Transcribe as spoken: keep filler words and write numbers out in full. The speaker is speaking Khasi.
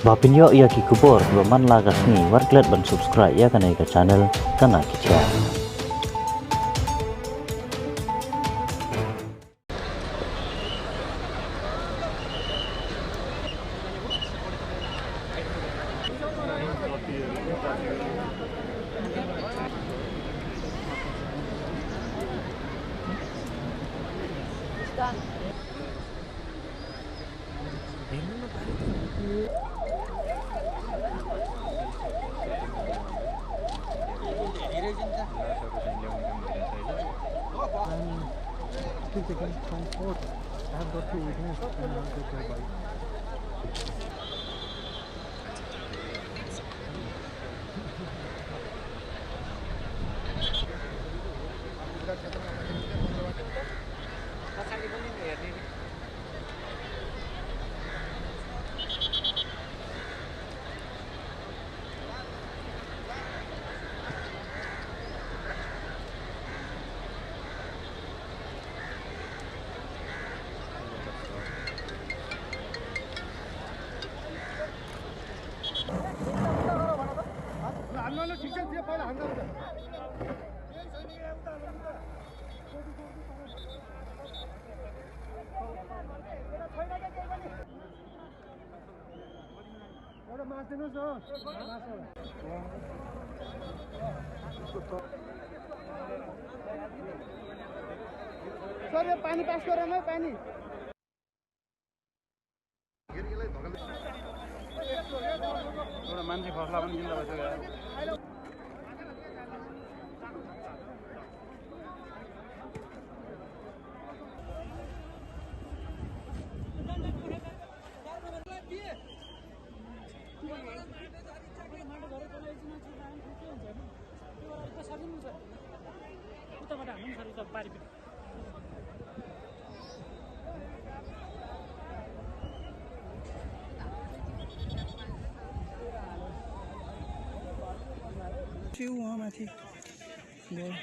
Ba pynïoh ïa ki khubor ba man la ka sngi, wat klet ban subscribe ïa kane ka channel Kana Ki Jia. And it is against comfort. I have got to witness and I have got to abide. एउटा मास दिनुहोस् न हौ। सर, यो पानी पास गर न हौ, पानी। एउटा मान्छे खस्ला पनि किन्दा भइसक्यो यार। Chew wah mati. Bol.